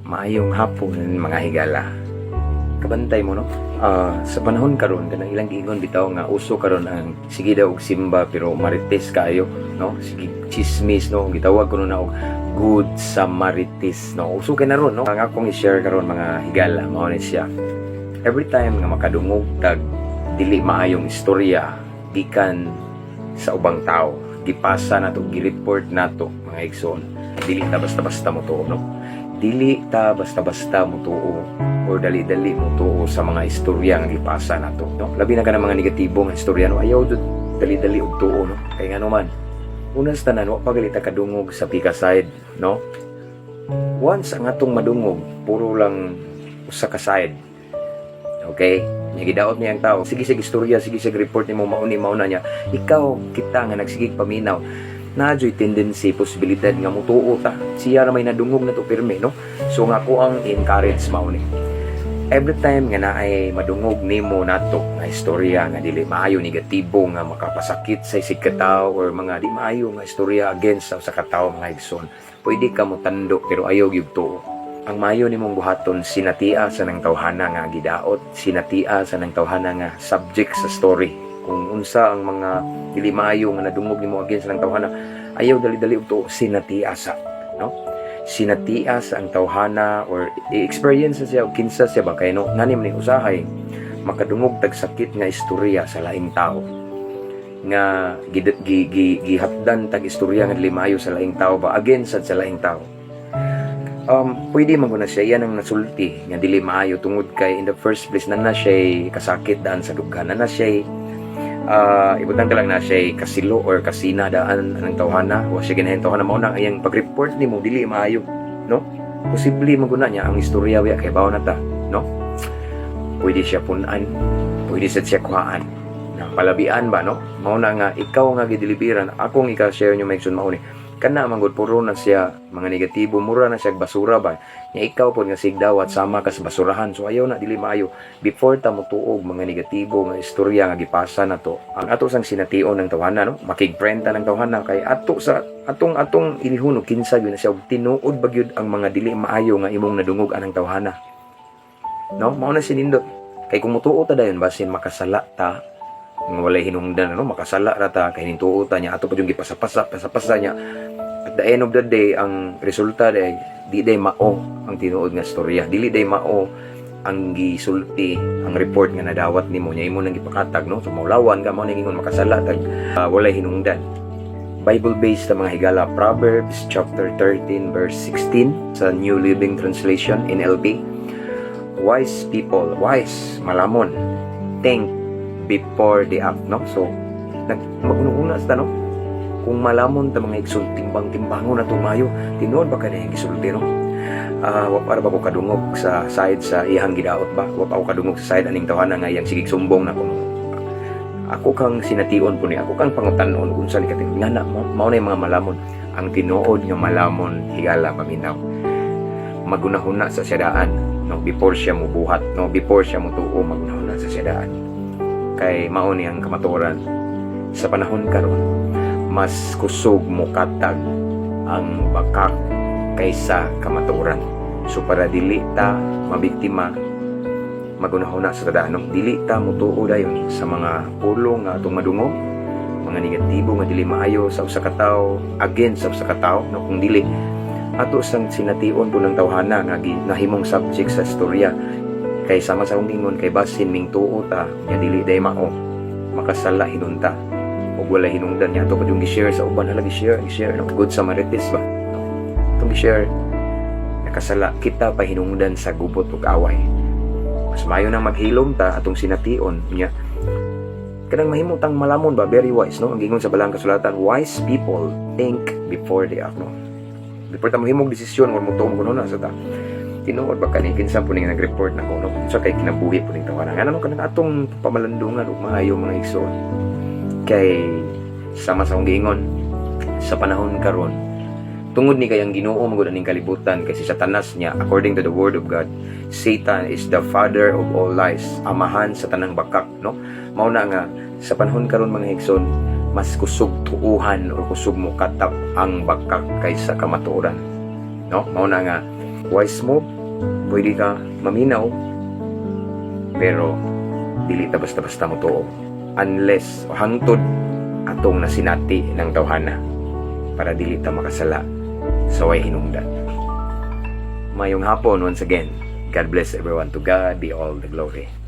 Maayong hapon, mga higala. Kabantay mo, no? Sa panahon karon, kanang ilang giingon bitaw nga uso karon ang sige daw og simba pero marites kaayo, no? Sige chismis, no? Gitawag kuno na og good sa marites, no? Uso kay na ron, no? Ang akong i-share karon, mga higala, mao ni siya. Every time nga makadungog tag dili maayong istorya gikan sa ubang tao, gipasa nato, gi-report nato, mga igsoon, dili ta basta-basta mo tuo, no? Dili ta basta-basta mo tuo or dali-dali mo tuo sa mga istorya nga gipasa nato, no? Labi na ka ng mga negatibo nga istorya, no? Ayaw jud dali-dali og tuo, no? Kay ngano man, una sa tanan, wa pa gali ta kadungog sa pika side, no? Once ang atong madungog puro lang usa ka side, okay? Nya gidaot niya ang tao. Sige sige istorya, sige sige report nimo, mauni mauna niya. Ikaw, kita nga nagsigig paminaw, naa juy tendency, posibilidad nga mutuo ta. Siya ra may nadungog na to pirmi, no? So nga ako ang encourage mao ni. Every time nga naay madungog nimo nato nga istorya nga dili maayo, negatibo, nga makapasakit sa isig katawo or mga di maayo nga istorya against sa usa ka tawo, mga igsoon, pwede ka motando pero ayaw gyud tuo. Ang maayo nimong buhaton, sinatia sa nang tawhana nga gidaot, sinatia sa nang tawhana nga subject sa story. Kung unsa ang mga dili maayo nga nadungog nimo against sa nang tawhana, ayaw dali-dali og tuo, sinatia sa, no? Sinatia sa ang tawhana or i-experience sa siya o kinsa siya ba, kay no ngani man ni usahay makadungog tag sakit nga istorya sa laing tao nga gi, gi, gi, gihatdan tag istorya nga dili maayo sa laing tao ba, against sad sa laing tao, pwede man guna siya yan ang nasulti nga dili maayo tungod kay in the first place na na siya kasakit daan sa dughan, na na siya ibutang ka lang na siya kasilo or kasina daan ang tawhana, wa siya ganahan tawhana, mao na ang iyang pag-report nimo dili maayo, no? Posible man guna niya ang istorya wiya kay bawo na ta, no? Pwede siya punan, pwede sad siya kuhaan na palabian ba, no? Mao na nga ikaw nga gideliveran, akong ika-share nyo, mga mao ni kana man gud, puro na siya mga negatibo, mura na siya basura ba nya, ikaw pod nga sigdawat sama ka sa basurahan. So ayaw na, dili maayo. Before ta motuog mga negatibo nga istorya nga gipasa na to, ang ato sang sination ng tawhana, no? Makigprenta ng tawhana kay ato sa atong atong ilihon og kinsa gyud na siya og tinuod ba gyud ang mga dili maayo nga imong nadungog anang tawhana, no? Mao na sinindot kay kung mutuo ta dayon, basin makasala ta nga walay hinungdan, ano? Makasala ra ta kay nintuo ta niya, ato pa yung gipasapasa pasapasa niya. At the end of the day, ang resulta day di day mao ang tinuod nga storya, dili day mao ang gisulti, ang report nga nadawat nimo nya imo nang gipakatag, no? So maulawan ka. Mao ning ingon makasala tag walay hinungdan. Bible based sa mga higala, Proverbs chapter 13 verse 16 sa New Living Translation, NLT. Wise people, wise, malamon, think before they act, no? So nag magununa sa, no? Kung malamon ta, mga igsoon, timbang-timbangon na tumayo, tinuod ba kani gisulti, no? Wa para ba ko kadungog sa side sa iyang gidaot ba? Wa pa ko kadungog sa side aning tawhana nga iyang sigig sumbong na kuno. Ako kang sination po ni, ako kang pangutan-on unsa ni katin nga na mao na yung mga malamon. Ang tinuod nga malamon, higala, paminaw, magunahuna sa siyadaan, no? Before siya mubuhat, no? Before siya mutuo, magunahuna sa siyadaan kay mao ni ang kamatuoran. Sa panahon karon, mas kusog mo katag ang bakak kaysa kamatuoran. So para dili ta mabiktima, magunahuna sa tadaan, no? Dili ta mutuo dayon sa mga pulong nga atong madungog, mga negatibo nga dili maayo sa usa ka tawo, against sa usa ka tawo, no? Kung dili, ato sang sination po ng tawhana nga nahimong subject sa istorya kay sama sa akong ingon, kay basin ming tuo ta nya dili day mao, makasala hinunta ug wala hinungdan niya, ato pa yung gi-share sa uban, hala, gi-share, gi-share, no? Good sa marites ba itong gi-share, nakasala kita pa hinungdan sa gubot ug away. Mas mayo nang maghilom ta, atong sination niya, kanang mahimutang malamon ba, very wise, no? Ang gingon sa Balaang Kasulatan, wise people think before they act, no? Before ta mohimog desisyon or mutuo kuno na sa ta, tinuod ba kani, kinsa po ning nag-report na kuno, unsa kay kinabuhi po ning tawanan, ano? Kanang atong pamalandungan ug maayo, mga igsoon, kay sama sa akong giingon, sa panahon karon, tungod ni kay ang Ginoo magud aning kalibutan, kay si Satanas niya, according to the word of God, Satan is the father of all lies, amahan sa tanang bakak, no? Mao na nga sa panahon karon, mga igsoon, mas kusog tuuhan or kusog mo katap ang bakak kaysa kamatuoran, no? Mao na nga Wise move, pwede ka maminaw, pero dili ta basta-basta mo tuo unless o hangtod atong nasinati ng tawhana para dili ta makasala sa way hinungdan. Mayong hapon once again. God bless everyone. To God be all the glory.